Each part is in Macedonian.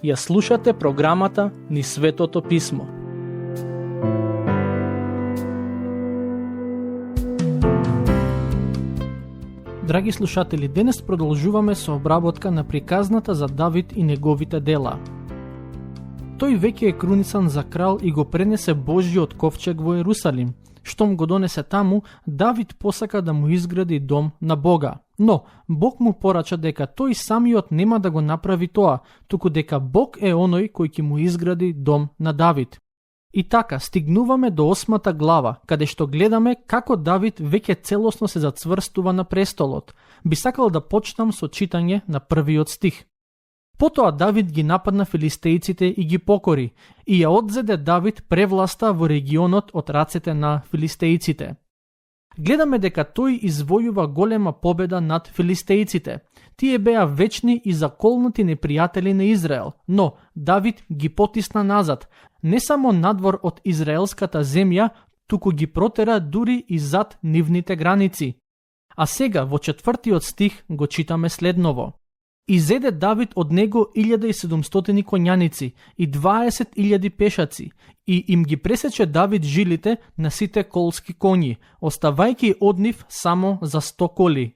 Ја слушате програмата Низ Светото Писмо. Драги слушатели, денес продолжуваме со обработка на приказната за Давид и неговите дела. Тој веќе е крунисан за крал и го пренесе Божјиот ковчег во Ерусалим. Штом го донесе таму, Давид посака да му изгради дом на Бога. Но Бог му порача дека тој самиот нема да го направи тоа, туку дека Бог е оној кој ќе му изгради дом на Давид. И така, стигнуваме до 8 глава, каде што гледаме како Давид веќе целосно се зацврстува на престолот. Би сакал да почнам со читање на првиот стих. Потоа Давид ги нападна филистејците и ги покори, и ја одзеде Давид превласта во регионот од рацете на филистејците. Гледаме дека тој извојува голема победа над филистејците. Тие беа вечни и заколнати непријатели на Израел, но Давид ги потисна назад, не само надвор од израелската земја, туку ги протера дури и зад нивните граници. А сега во 4 стих го читаме следново. Изеде Давид од него 1700 коњаници и 20.000 пешаци и им ги пресече Давид жилите на сите колски коњи, оставајќи од нив само за 100 коли.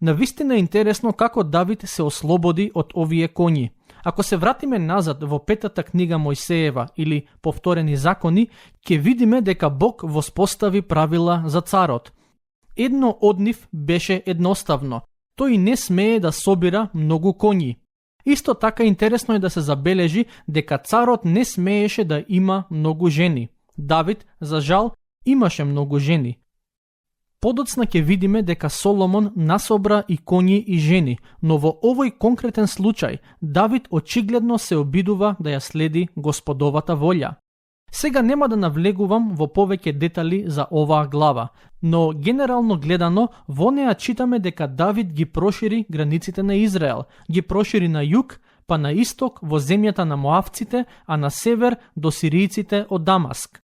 Навистина е интересно како Давид се ослободи од овие коњи. Ако се вратиме назад во 5 книга Мојсеева или Повторени закони, ќе видиме дека Бог воспостави правила за царот. Едно од нив беше едноставно. Тој не смее да собира многу коњи. Исто така интересно е да се забележи дека царот не смееше да има многу жени. Давид, за жал, имаше многу жени. Подоцна ќе видиме дека Соломон насобра и коњи и жени, но во овој конкретен случај Давид очигледно се обидува да ја следи Господовата волја. Сега нема да навлегувам во повеќе детали за оваа глава, но генерално гледано во неа читаме дека Давид ги прошири границите на Израел, ги прошири на југ, па на исток во земјата на Моавците, а на север до сиријците од Дамаск.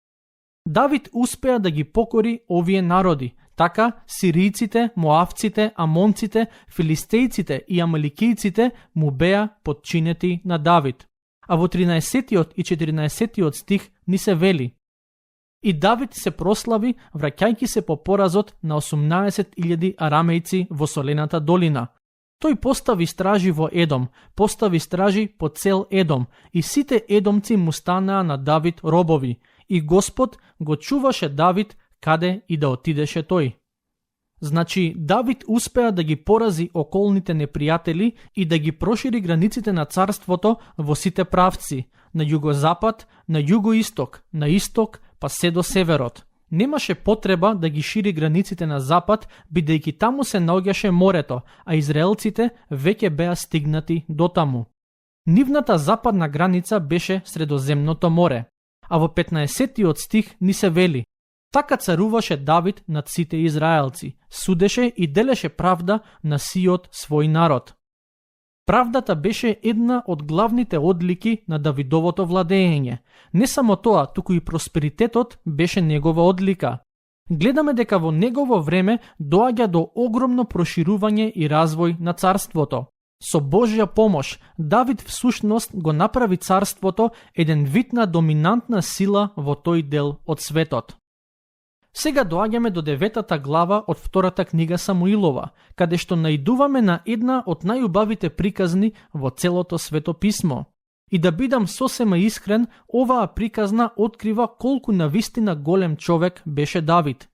Давид успеа да ги покори овие народи, така сиријците, моавците, амонците, филистејците и амаликијците му беа подчинети на Давид. А во 13 и 14 стих ни се вели: И Давид се прослави, враќајќи се по поразот на 18.000 арамејци во солената долина. Тој постави стражи во Едом, постави стражи по цел Едом, и сите едомци му станаа на Давид робови, и Господ го чуваше Давид каде и да отидеше тој. Значи, Давид успеа да ги порази околните непријатели и да ги прошири границите на царството во сите правци, на југозапад, на југоисток, на исток, па се до северот. Немаше потреба да ги шири границите на запад, бидејќи таму се наоѓаше морето, а израелците веќе беа стигнати до таму. Нивната западна граница беше Средоземното море, а во 15 стих ни се вели: Така царуваше Давид над сите израелци, судеше и делеше правда на сиот свој народ. Правдата беше една од главните одлики на Давидовото владење. Не само тоа, туку и просперитетот беше негова одлика. Гледаме дека во негово време доаѓа до огромно проширување и развој на царството. Со Божја помош, Давид всушност го направи царството еден вид на доминантна сила во тој дел од светот. Сега доаѓаме до 9 глава од 2 книга Самуилова, каде што наидуваме на една од најубавите приказни во целото Свето писмо. И да бидам сосема искрен, оваа приказна открива колку навистина голем човек беше Давид.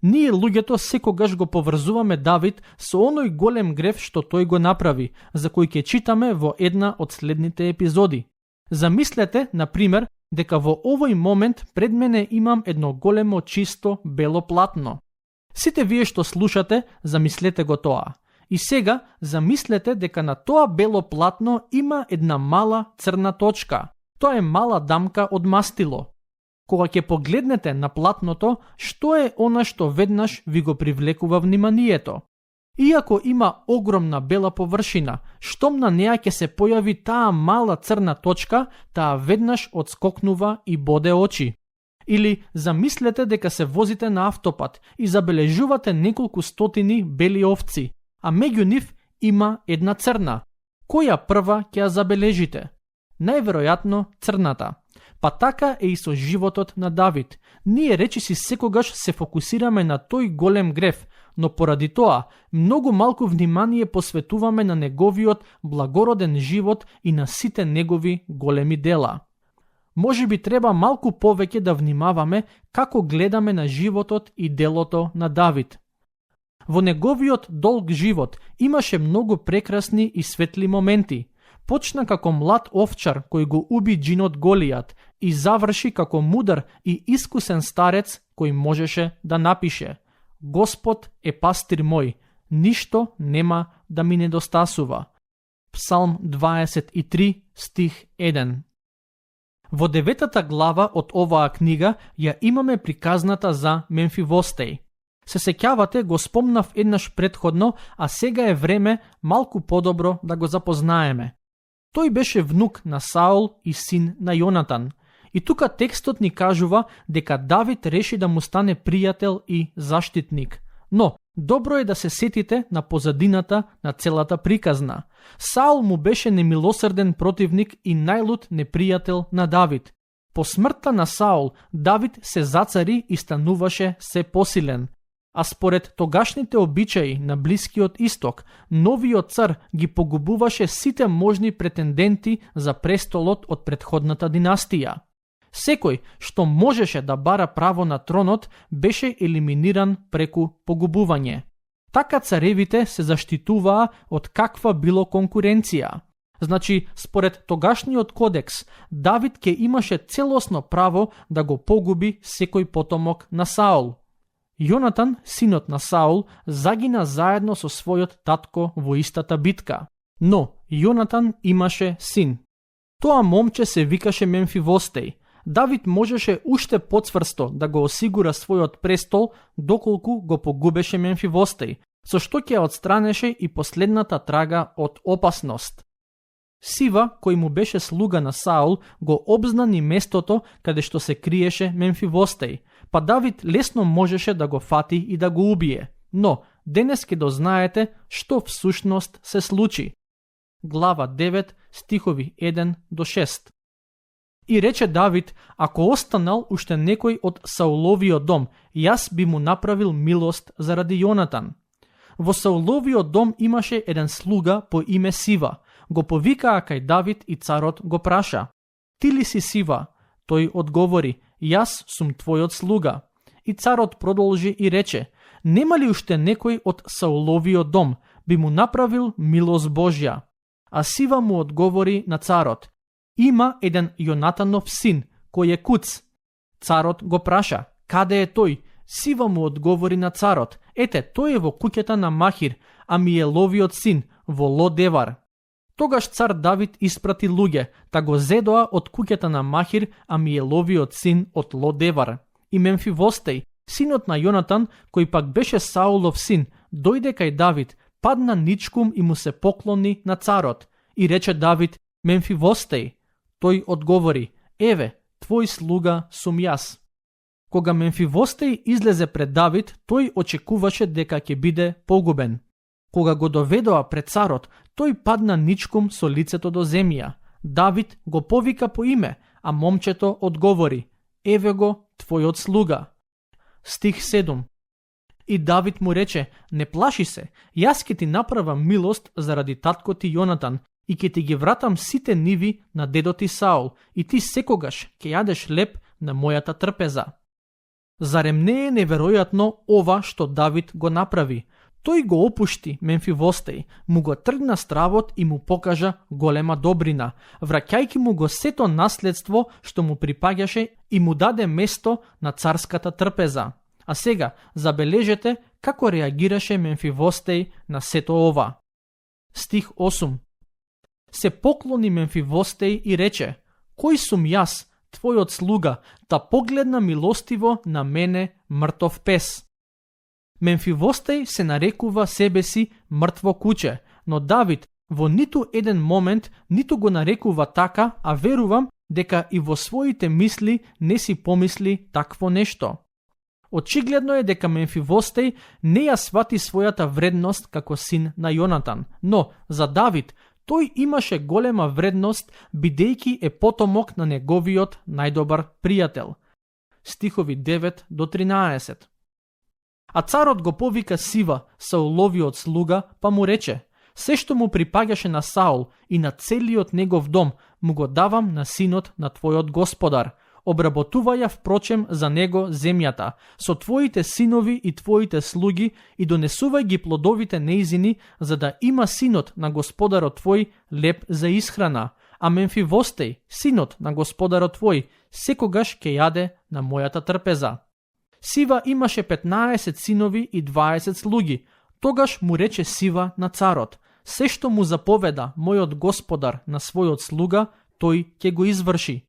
Ние луѓето секогаш го поврзуваме Давид со оној голем грев што тој го направи, за кој ќе читаме во една од следните епизоди. Замислете, на пример, дека во овој момент пред мене имам едно големо чисто бело платно. Сите вие што слушате, замислете го тоа. И сега замислете дека на тоа бело платно има една мала црна точка. Тоа е мала дамка од мастило. Кога ќе погледнете на платното, што е она што веднаш ви го привлекува вниманието? Иако има огромна бела површина, штом на неа ќе се појави таа мала црна точка, таа веднаш одскокнува и боде очи. Или замислете дека се возите на автопат и забележувате неколку стотини бели овци, а меѓу нив има една црна. Која прва ќе ја забележите? Најверојатно црната. Па така е и со животот на Давид. Ние речиси секогаш се фокусираме на тој голем грев, но поради тоа многу малку внимание посветуваме на неговиот благороден живот и на сите негови големи дела. Може би треба малку повеќе да внимаваме како гледаме на животот и делото на Давид. Во неговиот долг живот имаше многу прекрасни и светли моменти. Почна како млад овчар кој го уби џинот Голијат и заврши како мудар и искусен старец кој можеше да напише: Господ е пастир мој, ништо нема да ми недостасува. Псалм 23 стих 1. Во 9 глава од оваа книга ја имаме приказната за Мемфивостеј. Се сеќавате, го спомнав еднаш претходно, а сега е време малку подобро да го запознаеме. Тој беше внук на Саул и син на Јонатан. И тука текстот ни кажува дека Давид реши да му стане пријател и заштитник. Но, добро е да се сетите на позадината на целата приказна. Саул му беше немилосрден противник и најлут непријател на Давид. По смртта на Саул, Давид се зацари и стануваше се посилен. А според тогашните обичаи на Блискиот Исток, новиот цар ги погубуваше сите можни претенденти за престолот од претходната династија. Секој што можеше да бара право на тронот беше елиминиран преку погубување. Така царевите се заштитуваа од каква било конкуренција. Значи, според тогашниот кодекс, Давид ке имаше целосно право да го погуби секој потомок на Саул. Јонатан, синот на Саул, загина заедно со својот татко во истата битка. Но Јонатан имаше син. Тоа момче се викаше Мемфивостеј. Давид можеше уште поцврсто да го осигура својот престол доколку го погубеше Мемфивостеј, со што ќе отстранеше и последната трага од опасност. Сива, кој му беше слуга на Саул, го обзнани местото каде што се криеше Мемфивостеј, па Давид лесно можеше да го фати и да го убие. Но, денес ке дознаете што всушност се случи. Глава 9, стихови 1 до 6. И рече Давид, ако останал уште некој од Сауловиот дом, јас би му направил милост заради Јонатан. Во Сауловиот дом имаше еден слуга по име Сива. Го повикаа кај Давид и царот го праша: Ти ли си Сива? Тој одговори: Јас сум твојот слуга. И царот продолжи и рече: Нема ли уште некој од Сауловиот дом, би му направил милост Божја? А Сива му одговори на царот: Има еден Јонатанов син, кој е куц. Царот го праша: Каде е тој? Сива му одговори на царот: Ете, тој е во куќата на Махир, Амиеловиот син, во Ло-Девар. Тогаш цар Давид испрати луѓе, та го зедоа од куќата на Махир, Амиеловиот син од Ло-Девар. И Мемфивостеј, синот на Јонатан, кој пак беше Саулов син, дојде кај Давид, падна ничкум и му се поклони на царот. И рече Давид: Мемфивостеј. Тој одговори: Еве, твој слуга сум јас. Кога Мемфивостеј излезе пред Давид, тој очекуваше дека ќе биде погубен. Кога го доведоа пред царот, тој падна ничкум со лицето до земја. Давид го повика по име, а момчето одговори: Еве го твојот слуга. Стих 7. И Давид му рече: Не плаши се, јас ќе ти направам милост заради татко ти Јонатан и ќе ти ги вратам сите ниви на дедо ти Саул и ти секогаш ќе јадеш леп на мојата трпеза. Зарем не е неверојатно ова што Давид го направи? Тој го опушти Мемфивостеј, му го тргна стравот и му покажа голема добрина, враќајќи му го сето наследство што му припаѓаше и му даде место на царската трпеза. А сега, забележете како реагираше Мемфивостеј на сето ова. Стих 8. Се поклони Мемфивостеј и рече: Кој сум јас, твојот слуга, та погледна милостиво на мене, мртов пес? Мемфивостеј се нарекува себе си мртво куче, но Давид во ниту еден момент ниту го нарекува така, а верувам дека и во своите мисли не си помисли такво нешто. Очигледно е дека Мемфивостеј не ја свати својата вредност како син на Јонатан, но за Давид тој имаше голема вредност бидејќи е потомок на неговиот најдобар пријател. Стихови 9 до 13. А царот го повика Сива, Сауловиот слуга, па му рече: се што му припаѓаше на Саул и на целиот негов дом му го давам на синот на твојот господар. Обработувај ја впрочем за него земјата, со твоите синови и твоите слуги и донесувај ги плодовите неизини, за да има синот на господарот твој леп за исхрана, а Мемфивостеј, синот на господарот твој, секогаш ќе јаде на мојата трпеза. Сива имаше 15 синови и 20 слуги. Тогаш му рече Сива на царот: се што му заповеда мојот господар на својот слуга, тој ќе го изврши.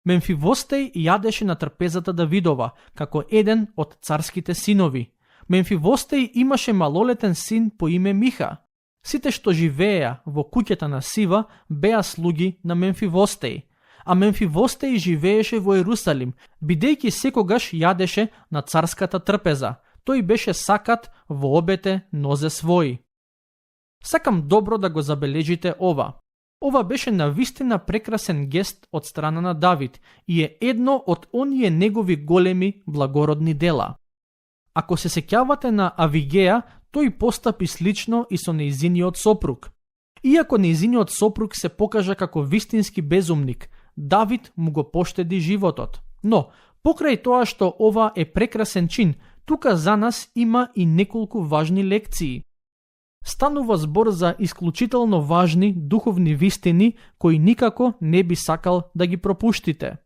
Мемфивостеј јадеше на трпезата Давидова, како еден од царските синови. Мемфивостеј имаше малолетен син по име Миха. Сите што живееја во куќата на Сива беа слуги на Мемфивостеј, а Мемфивостеј живееше во Ерусалим, бидејќи секогаш јадеше на царската трпеза. Тој беше сакат во обете нозе своји. Сакам добро да го забележите ова. Ова беше навистина прекрасен гест од страна на Давид и е едно од оние негови големи благородни дела. Ако се сеќавате на Авигеја, тој постапи слично и со нејзиниот сопруг. Иако нејзиниот сопруг се покажа како вистински безумник, Давид му го поштеди животот. Но, покрај тоа што ова е прекрасен чин, тука за нас има и неколку важни лекции. Станува збор за исклучително важни духовни вистини кои никако не би сакал да ги пропуштите.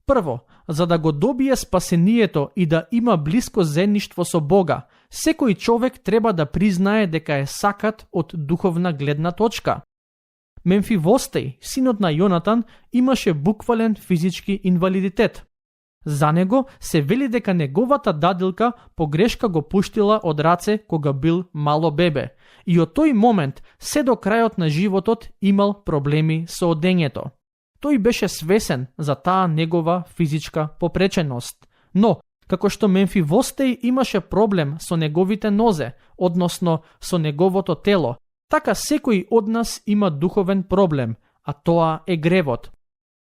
Прво, за да го добие спасението и да има блиско заедништво со Бога, секој човек треба да признае дека е сакат од духовна гледна точка. Мемфивостеј, синот на Јонатан, имаше буквален физички инвалидитет. За него се вели дека неговата дадилка погрешка го пуштила од раце кога бил мало бебе и од тој момент се до крајот на животот имал проблеми со одењето. Тој беше свесен за таа негова физичка попреченост, но како што Мемфивостеј имаше проблем со неговите нозе, односно со неговото тело, така секој од нас има духовен проблем, а тоа е гревот.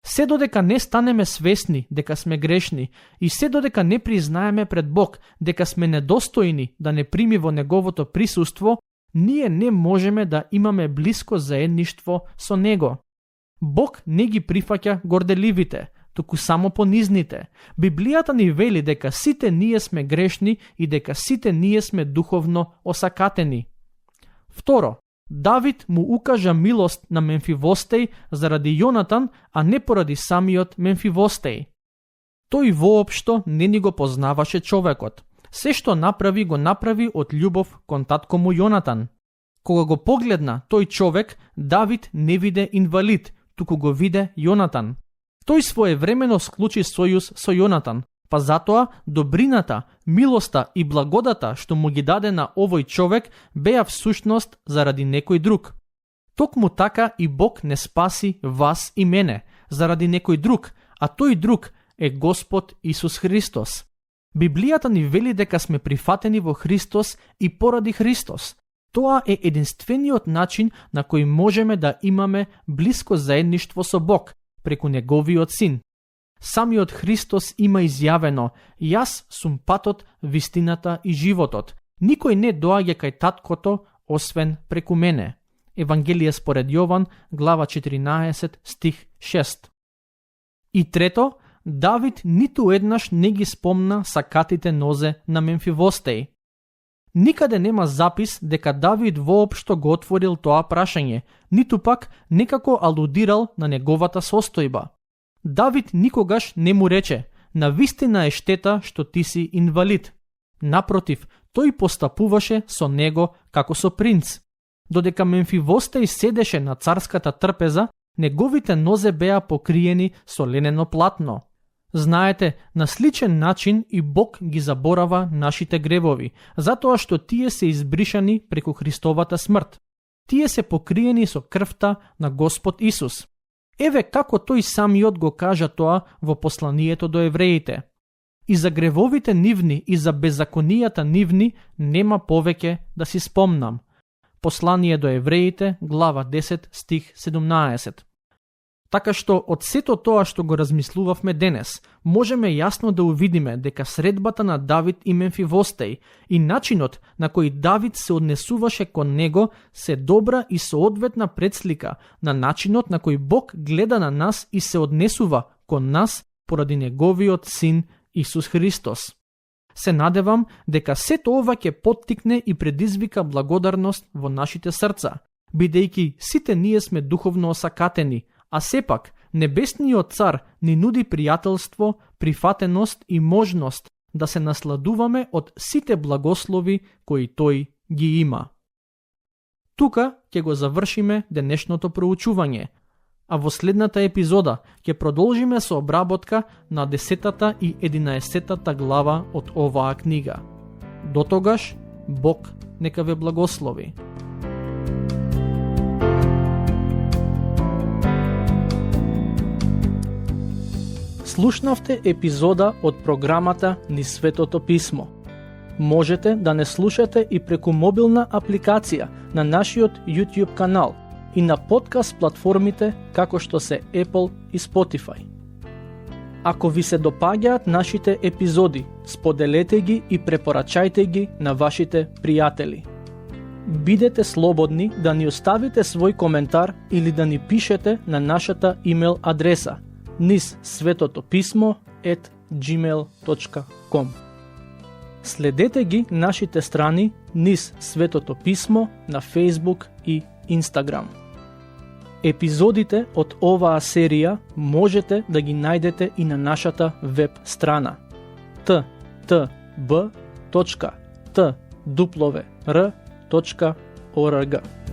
Се додека не станеме свесни дека сме грешни и се додека не признаеме пред Бог дека сме недостојни да не прими во неговото присуство, ние не можеме да имаме блиско заедништво со Него. Бог не ги прифаќа горделивите, туку само понизните. Библијата ни вели дека сите ние сме грешни и дека сите ние сме духовно осакатени. Второ, Давид му укажа милост на Мемфивостеј заради Јонатан, а не поради самиот Мемфивостеј. Тој воопшто не ни го познаваше човекот. Се што направи, го направи од љубов кон татко му Јонатан. Кога го погледна тој човек, Давид не виде инвалид, туку го виде Јонатан. Тој своевремено склучи сојуз со Јонатан, па затоа добрината, милоста и благодата што му ги даде на овој човек беа всушност заради некој друг. Токму така и Бог не спаси вас и мене, заради некој друг, а тој друг е Господ Исус Христос. Библијата ни вели дека сме прифатени во Христос и поради Христос. Тоа е единствениот начин на кој можеме да имаме блиско заедништво со Бог, преку Неговиот Син. Самиот Христос има изјавено: јас сум патот, вистината и животот. Никој не доаѓа кај таткото, освен преку мене. Евангелие според Јован, глава 14, стих 6. И трето, Давид ниту еднаш не ги спомна сакатите нозе на Мемфивостеј. Никаде нема запис дека Давид воопшто го отворил тоа прашање, ниту пак некако алудирал на неговата состојба. Давид никогаш не му рече: навистина е штета што ти си инвалид. Напротив, тој постапуваше со него како со принц. Додека Мемфивостеј седеше на царската трпеза, неговите нозе беа покриени со ленено платно. Знаете, на сличен начин и Бог ги заборава нашите гревови, затоа што тие се избришани преку Христовата смрт. Тие се покриени со крвта на Господ Исус. Еве како тој самиот го кажа тоа во посланието до евреите. И за гревовите нивни и за беззаконијата нивни нема повеќе да си спомнам. Послание до евреите, глава 10, стих 17. Така што од сето тоа што го размислувавме денес, можеме јасно да увидиме дека средбата на Давид и Мемфивостеј и начинот на кој Давид се однесуваше кон него се добра и соодветна предслика на начинот на кој Бог гледа на нас и се однесува кон нас поради неговиот син Исус Христос. Се надевам дека сето ова ќе поттикне и предизвика благодарност во нашите срца, бидејќи сите ние сме духовно осакатени, а сепак небесниот цар ни нуди пријателство, прифатеност и можност да се насладуваме од сите благослови кои тој ги има. Тука ќе го завршиме денешното проучување, а во следната епизода ќе продолжиме со обработка на 10-та и 11-та глава од оваа книга. Дотогаш, Бог нека ве благослови. Слушнавте епизода од програмата Низ Светото Писмо. Можете да не слушате и преку мобилна апликација на нашиот YouTube канал и на подкаст платформите како што се Apple и Spotify. Ако ви се допаѓаат нашите епизоди, споделете ги и препорачајте ги на вашите пријатели. Бидете слободни да ни оставите свој коментар или да ни пишете на нашата имейл адреса nizsvetotopismo@gmail.com. Следете ги нашите страни Низ Светото Писмо на Facebook и Instagram. Епизодите од оваа серија можете да ги најдете и на нашата веб страна ttb.twr.org.